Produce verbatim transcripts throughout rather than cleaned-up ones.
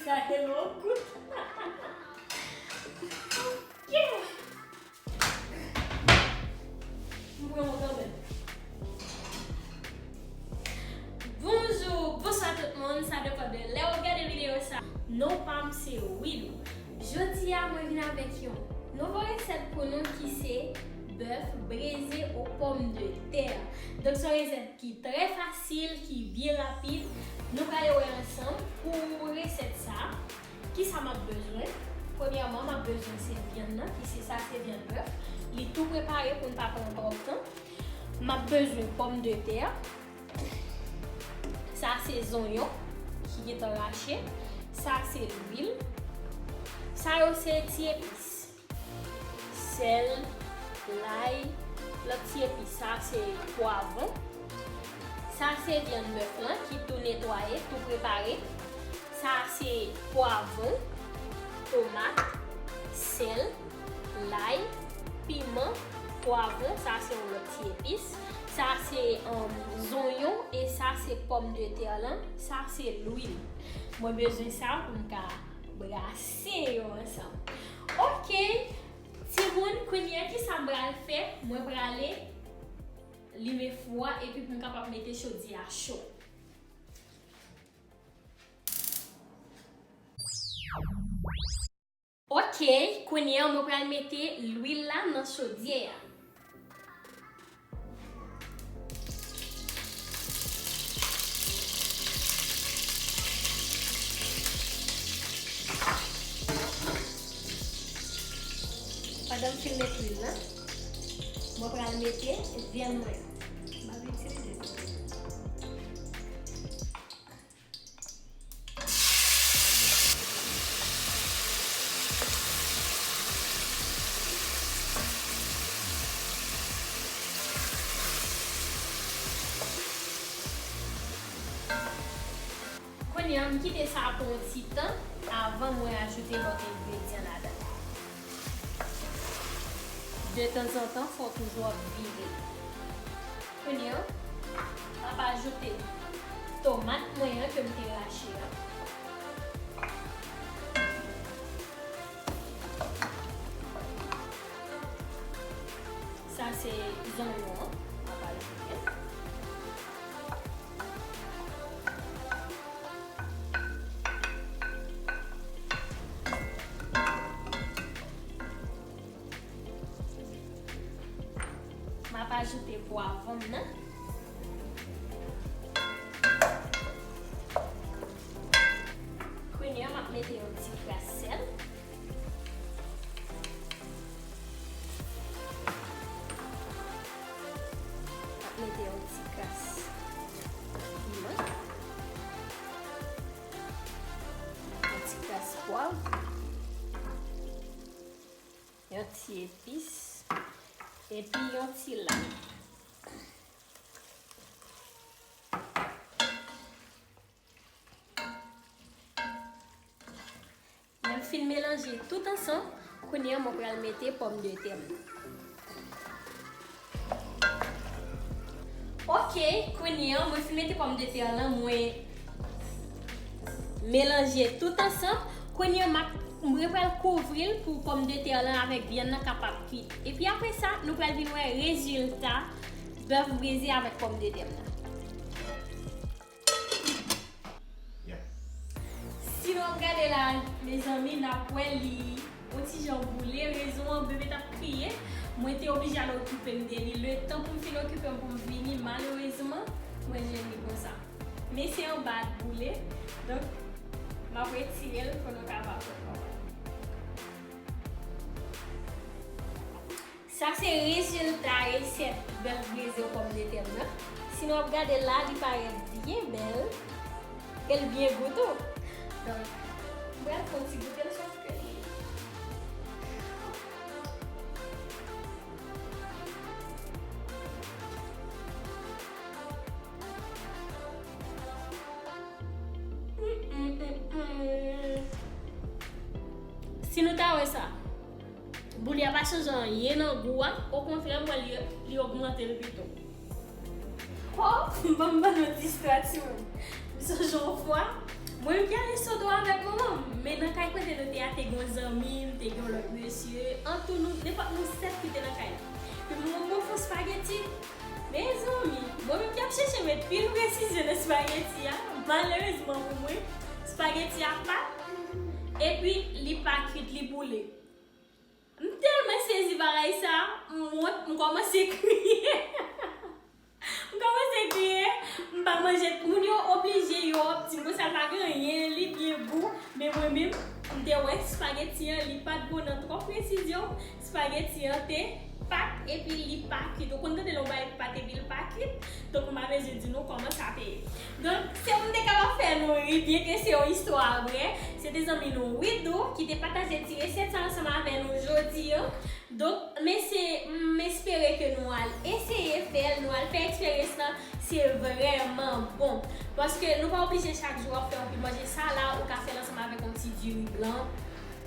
Gade lò kout. Yeah! M pran yon kanmenm. Bonjou, bonswa tout moun, sa depann de lè w ap gade videyo sa. Non pa m se Wilou. Jodi a mwen vin avèk yon nouvo resèt pou nou ki se bèf breze o pòmdetè. Donk se yon resèt ki trè fasil, ki byen rapid. Nou prale wè ansanm pou resèt sa. Kisa m ap bezwen? Premyèman, m ap bezwen se vyann nan, ki se sa, se vyann bèf. Li tou prepare pou n pa pran twòp tan. M ap bezwen pòmdetè. Sa se zonyon ki gentan rache. Sa se lwil. Sa yo se ti epis. Sèl, lay, lòt ti epis. Sa se pwavwon. Sa se vyann bèf lan ki tou netwaye, tou prepare. Sa se pwavwon, tomat, sèl, lay, piman, pwavwon. Sa se yon lòt ti epis. Sa se, um, zonyon e sa se pòmdetè lan. Sa se lwil. Mwen bezwen sa pou m ka brase yo ansanm. Ok, timoun, kounye a kisa m pral fè? Mwen prale limen fou a epi pou m kapab mete chodyè a cho. Ok, kounye a mwen pral mete lwil la nan chodyè a. Pandan m fin met lwil la, mwen pral mete vyann mwen. M ap itilize tou. Kounye a, m kite sa pou yon ti tan avan mwen ajoute lòt engredyan ladan. De tanzantan, fò w toujou ap vire. Kounye a, m ap ajoute tomat mwen an ke m te rache an. Sa se zonyon an, m ap ajoute. M ap ajoute pwavwon m nan. Kounye a, m ap mete yon ti kras sèl. M ap mete yon ti kras piman. Yon ti kras pwav. Yon ti epis. Epi yon ti lay. Lè m fin melanje tout ansanm, kounye a mwen pral mete pòmdetè m nan. Ok, kounye a mwen fin mete pòmdetè lan, mwen melanje tout ansanm. Kounye a m ap, mwen pral kouvri l pou pòmdetè lan avèk vyann nan kapab kwit. Epi apre sa, nou pral vin wè rezilta bèf breze avèk pòmdetè m nan. Si nou ap gade la, mezanmi, n ap wè li yon ti jan boule. Rezon an, bebe t ap kriye. Mwen te oblije al okipe m de li. Letan pou m fin okipe m pou m vini, malerezman, mwen jwenn li konsa. Men se anba boule. Donk, m ap retire l pou nou kapab wè kòman. Sa se rezilta resèt bèf breze o pòmdetè m nan. Si nou ap gade la, li parèt byen bèl. E l byen gou tou. Donk, m pral fè yon ti goute l, sòf ke li. Mm, mm, mm, mm. Si nou ta wè sa, boule a pa chanje anyen nan gou a, okontrè, m wè li, li ogmante l pito. Oh, m ban m ban nou ti istwa, timoun. M sonje yon fwa, Mwen menm ki ale Sodo avèk manman m, men nan kay kote nou te a, te gen yon zanmi m, te gen yon lòt mesye, antou nou, nenpòt nou sèt ki te nan kay la. Epi manman m ofri yon spageti. Mezanmi, mwen menm ki ap chèche met pil presizyon nan spageti a, malerezman pou mwen, spageti a pat, epi li pa kwit, li boule. M tèlman sezi bagay sa, m wont, m kòmanse kriye. M kòmanse kriye, m pa manje. Moun yo oblije, yo ap di m konsa pa gen anyen, li byen gou. Men mwen menm, m te wè spageti an, li pa t bon nan twòp presizyon. Spageti an te pat epi li pa kwit. Ou konn tande lè yon bagay pat epi l pa kwit? Donk, m pa bezwen di nou kòman sa te ye. Donk, se pou m te kapab fè nou ri, byenke se yon istwa vrè. Se te zanmi nou Widou ki te pataje ti resèt sa ansanm avè nou jodi an. Donk, mesye, m espere ke nou al eseye fè l, nou al fè eksperyans lan, se vrèman bon. Paske nou pa oblije chak jou w ap fè yon pil manje. Sa la, ou ka fè l ansanm avèk yon ti diri blan.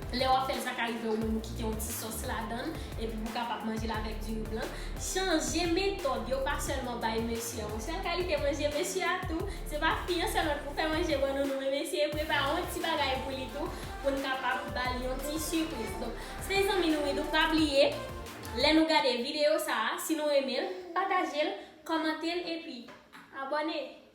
Lè w ap fè l, sa ka rive ou menm ou kite yon ti sòs ladan l, epi pou w kapab manje l avèk diri blan. Chanje metòd yo, pa sèlman bay mesye a yon sèl kalite manje, mesye a tou, se pa fi an sèlman pou fè manje ban nou, nou menm eseye prepare yon ti bagay pou li tou, pou n kapab ba l yon ti sipriz. Donk, se zanmi nou Widou, pa bliye, lè nou gade videyo sa a, si nou renmen l, pataje l, kòmante l, epi abòne.